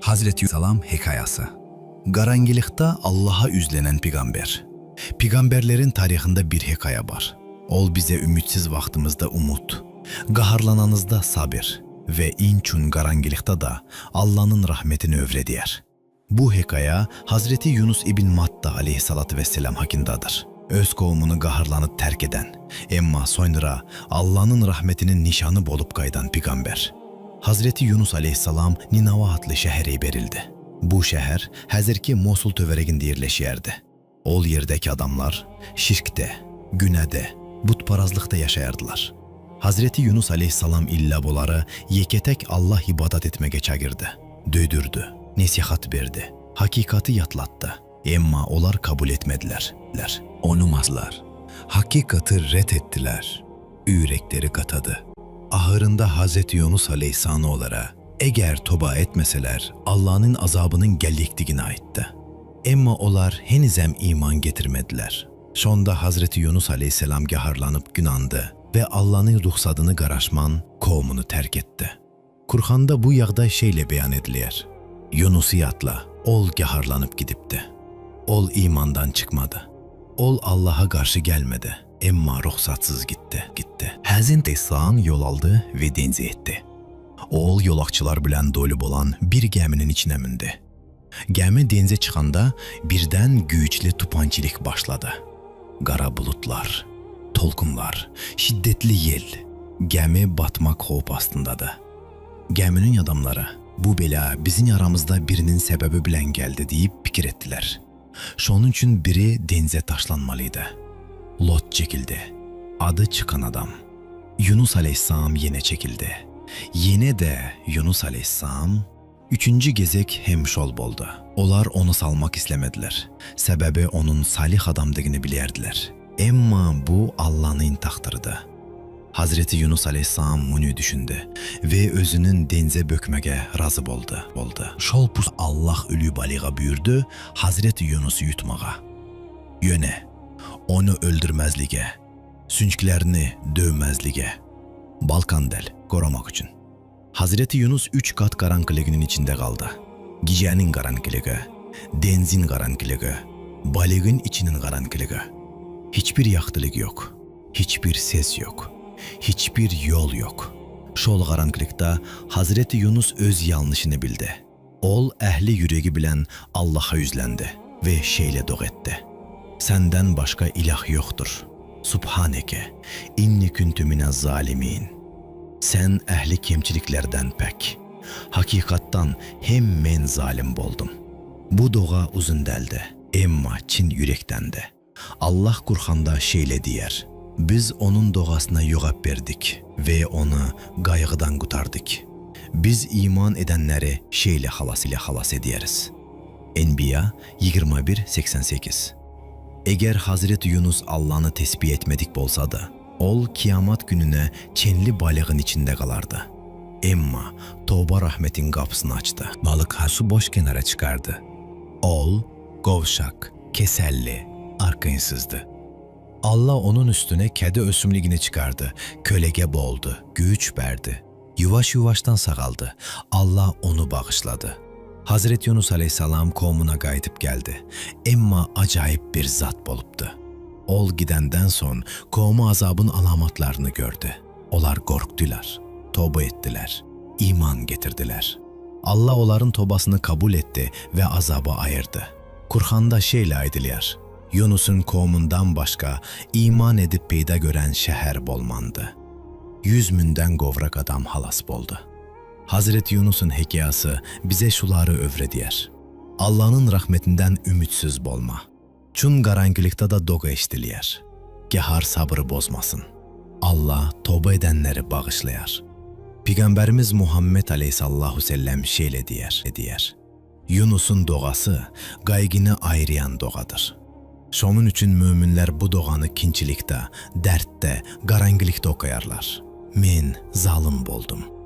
Hazreti Salam hekayası. Garangilikda Allaha üzlenen pigamber. Pigamberlerin tarixinde bir hekaya bar. Ol bize ümitsiz vaxtımızda umut, qaharlananızda sabir ve inçün qarangilikda da Allanın rahmetini övrediyer. Bu hekaya Hazreti Yunus ibn Matta aleyhissalatu vesselam hakindadır. Öz qovmunu qaharlanıp terk eden, emma soňra Allanın rahmetinin nişanı bolup qaydan pigamber. Hazreti Yunus aleyhissalam Ninava adlı şəhərə berildi. Bu şəhər həzirki Mosul tövereginde yerleşiyerdi. Ol yerdeki adamlar şirkte, günəde, butparazlıkta yaşayardılar. Hazreti Yunus aleyhissalam illa bunları yeketek Allah ibadet etmege çagirdi. Döydürdü, nesihat verdi, hakikati yatlattı. Emma olar kabul etmediler. Ler. Onumazlar. Hakikati ret ettiler. Yürekleri katadı. Ahırında Hazreti Yunus Aleyhisselam onlara eğer toba etmeseler Allah'ın azabının gelecektiğini aytti. Emma olar henizem iman getirmediler. Sonda Hazreti Yunus Aleyhisselam gaharlanıp günandı ve Allah'ın ruhsadını qaraşman kovmunu terk etti. Kur'an'da bu yağday şeyle beyan ediliyor. Yunus'u yatla, ol gaharlanıp gidipti. Ol imandan çıkmadı. Ol Allah'a karşı gelmedi. Emma ruhsatsız gitti, gitti. Həzin Tesan yol aldı ve denize etti. Ol yolakçılar bilen dolu olan bir geminin içine mindi. Gemi denize çıxanda birdən güclü tupançilik başladı. Qara bulutlar, tolkunlar, şiddetli yel. Gemi batmak xovp astındadı. Geminin adamları bu bela bizim aramızda birinin sebebi bilen geldi deyip fikir ettiler. Şonun üçün biri denize taşlanmalıydı. Lot çekildi. Adı çıkan adam. Yunus Aleyhisselam yine çekildi. Yine de Yunus Aleyhisselam üçüncü gezek hemşol boldu. Olar onu salmak istemediler. Sebebi onun salih adamdığını bilirdiler. Emma bu Allah'ın takdiridir. Hazreti Yunus Aleyhisselam bunu düşündü ve özünün denize bökmege razı boldu. Boldu. Şol pus Allah ölü baliğa buyurdu Hazreti Yunus'u yutmağa. Yöne, onu öldürmezlige, sünçklerini dövmezlige. Balkan del, korumak için. Hazreti Yunus üç kat karanlıgının içinde kaldı. Gecenin karanlığı, denizin karanlığı, balığın içinin karanlığı. Hiçbir yaktılık yok, hiçbir ses yok, hiçbir yol yok. Şol karanlıkta Hazreti Yunus öz yanlışını bildi. Ol ehli yüreği bilen Allah'a yüzlendi ve şeyle dua etti. Senden başka ilah yoktur. Subhaneke, inni kuntu minez zalimin. Sen ehli kemçiliklerden pek. Hakikattan hem men zalim boldum. Bu doğa uzun deldi. Emma Çin yürektendi. Allah Kur'an'da şeyle diyer. Biz onun doğasına cevap verdik ve onu kaygıdan kurtardık. Biz iman edenleri şeyle halas ile halas ederiz. Enbiya 21.88 Eğer Hazreti Yunus Allah'ını tesbih etmedik bolsa da, ol kiyamat gününe çenli balığın içinde kalardı. Emma tövbe rahmetin kapısını açtı. Balık hasu boş kenara çıkardı. Ol, govşak, keselli, arkayınsızdı. Allah onun üstüne kedi ösümligini çıkardı. Kölege boldu, güç verdi. Yuvaş yuvaştan sağaldı. Allah onu bağışladı. Hazreti Yunus Aleyhisselam kovmuna qayıdıb geldi. Emma acayip bir zat bolupdu. Ol gidenden son kovmu azabın alamatlarını gördü. Olar korktular, tövbe ettiler, iman getirdiler. Allah onların tobasını kabul etti ve azabı ayırdı. Kur'an'da şeyle aydılıyor. Yunus'un kovmundan başka iman edip peyda gören şehər bolmandı. Yüz münden govrak adam halas boldu. Hazreti Yunus'un hekayası bize şuları övrediyer. Allah'ın rahmetinden ümitsiz bolma. Çun qarangilikda da doğa eşitiliyer. Gehar sabrı bozmasın. Allah tövbe edenleri bağışlayar. Peygamberimiz Muhammed Aleyhissallahu sellem şeyle diyer, diyer. Yunus'un doğası gaygını ayırayan doğadır. Şonun üçün müminler bu doğanı kinçilikte, dertte, qarangilikdə okuyarlar. Men zalim boldum.